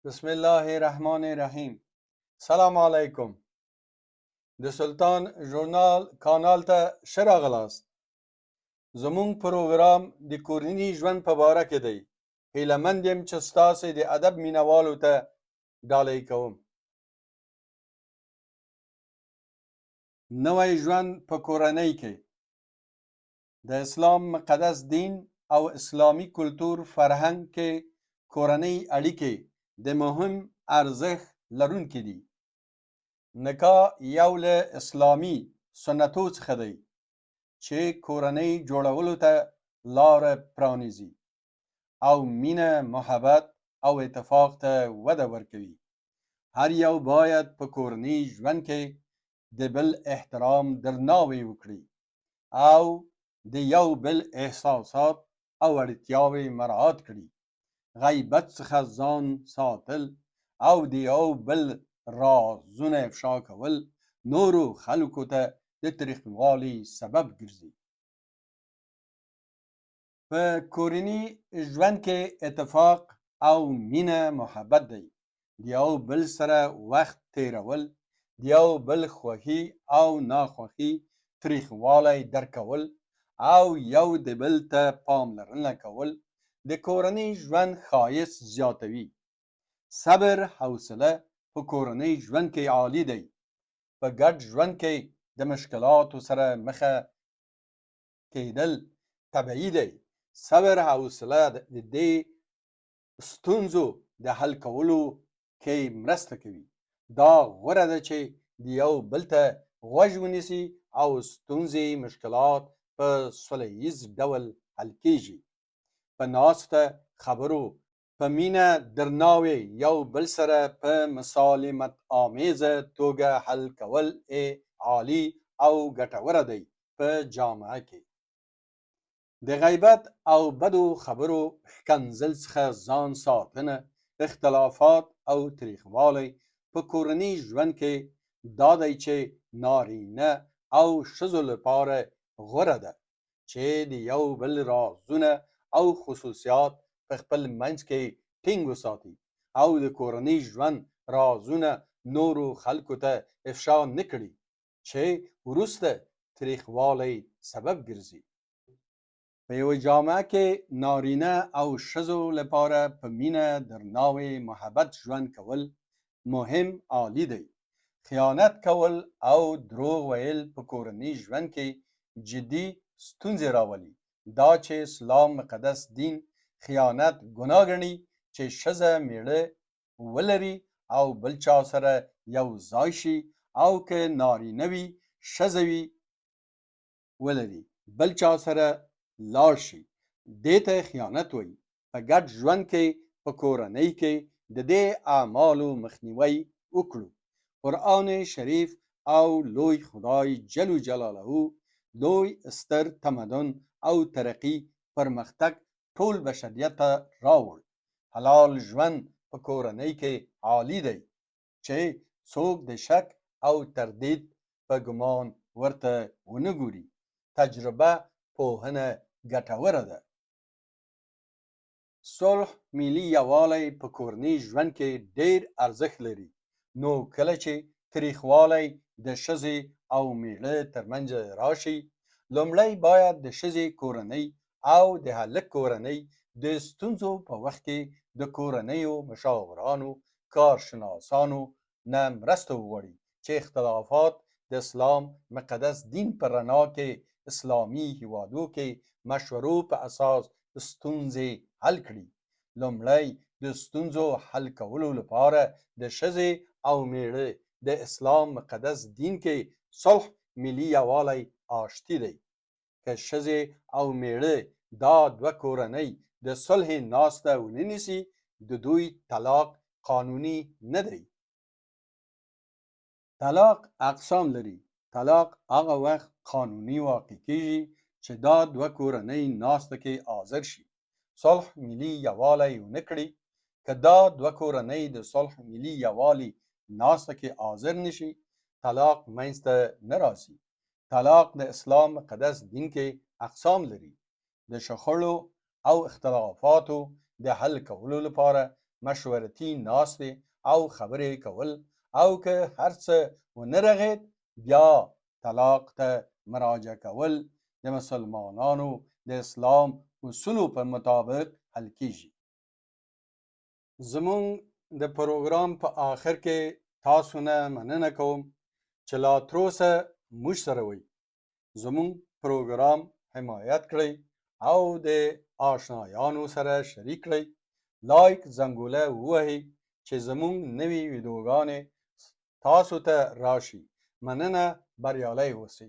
بسم الله الرحمن الرحیم. سلام علیکم. د سلطان ژورنال کانال ته ښه راغلاست. زموږ پروګرام د کورني ژوند په باره کې دی. هیله مند یم چې ستاسې د ادب مینوالو ته ډالۍ کوم. نوی ژوند په کورنۍ کې. د اسلام مقدس دین او اسلامي کلتور فرهنګ کې کورنۍ اړیکې د مهم ارزښت لرونکي دي. نکاح یو له اسلامي سنتو څخه دی چې کورنۍ جوړولو ته لاره پرانیزي او مینه، محبت او اتفاق ته وده ورکوي. هر یو باید په کورني ژوند کې د بل احترام درناوی وکړي او د یو بل احساسات او اړتیاوې مراعات کړي. غیبت څخه ځان ساتل او د یو بل رازونه افشا کول نورو خلکو ته د تریخوالي سبب ګرځي. په کورني ژوند کې اتفاق او مینه محبت دی. د یو بل سره وخت تېرول، د یو بل خوښي او ناخوښي، تریخوالی درک کول او یو د بل ته پاملرنه کول د کورنۍ ژوند ښایست زیاتوي. صبر حوصله په کورنۍ ژوند کې عالي دی. په ګډ ژوند کې د مشکلاتو سره مخه کېدل طبیعي دی. صبر حوصله د دې ستونزو د حل کولو کې مرسته کوي. دا غوره ده چې د یو بل ته غوږ ونیسي او ستونزې مشکلات په سوله ییز ډول حل کیږي. په ناسته خبرو، په مینه درناوی یو بل سره په مسالمت آمیزه توګه حل کول یې عالي او ګټوره دی په جامعه کې. د غیبت او بدو خبرو ښکنځل څخه ځان ساتنه، اختلافات او تریخوالی په کورني ژوند کې دا دی چې نارینه او ښځو لپاره غوره ده چې د یو بل رازونه او خصوصیات په خپل منځ کې ټینګ وساتي او د کورني ژوند رازونه نورو خلکو ته افشا نه کړي چې وروسته تریخوالی سبب ګرځي. په یوه جامعه کې نارینه او ښځو لپاره په مینه، درناوی، محبت ژوند کول مهم عالي دی. خیانت کول او دروغ ویل په کورني ژوند کې جدي ستونزې راولي. دا چې اسلام مقدس دین خیانت ګناه ګڼي چې ښځه میړه ولري او بل چا سره یو ځای شي او که نارینه وي ښځه وي ولري بل چا سره لاړ شي، دې ته خیانت وایي. په ګډ ژوند کې په کورنۍ کې د دې اعمالو مخنیوی وکړو. قرآن شریف او لوی خدای جل جلاله لوی ستر تمدن او ترقي پرمختګ ټول بشریت ته راوړ. حلال ژوند په کورنۍ کې عالي دی چې څوک د شک او تردید په ګمان ورته ونه ګوري. تجربه پوهنه ګټوره ده. صلح، ملي یووالی په کورني ژوند کې ډېر ارزښت لري، نو کله چې تریخوالی د ښځې او مېړه ترمنځ راشي، لومړی باید د ښځې کورنۍ او د هلک کورنۍ د ستونزو په وخت کې د کورنیو مشاورانو، کارشناسانو نه مرسته وغواړي چې اختلافات د اسلام مقدس دین په رڼا کې اسلامي هیوادو کې مشورو په اساس ستونزې حل کړي. لومړی د ستونزو حل کولو لپاره د ښځې او میړه د اسلام مقدس دین کې صلح، ملي یووالی، آشتي دی. که ښځې او میړه دا دوه کورنۍ د صلحې ناسته ونه نیسي، د دوی طلاق قانوني نه دی. طلاق اقسام لري. طلاق هغه وخت قانوني واقع کیږي چې دا دوه کورنۍ ناسته کې حاضر شي، صلح، ملي یووالی ونه کړي. که دا دوه کورنۍ د صلح، ملي یووالي ناسته کې حاضر نشي، طلاق منځته نه راځي. طلاق د اسلام مقدس دین کې اقسام لري. د شخړو او اختلافاتو د حل کولو لپاره مشورتي ناستې او خبرې کول او که هر څه ونه رغېد بیا طلاق ته مراجعه کول د مسلمانانو د اسلام اصولو په مطابق حل کیږي. زمونږ د پروګرام په آخر کې تاسو نه مننه کوم چې لا تر اوسه موږ سره وئ. زمونږ پروګرام حمایت کړئ او د آشنایانو سره شریک کړئ. لایک زنګوله ووهئ چې زمونږ نوې ویډیوګانې تاسو ته راشي. مننه، بریالی اوسئ.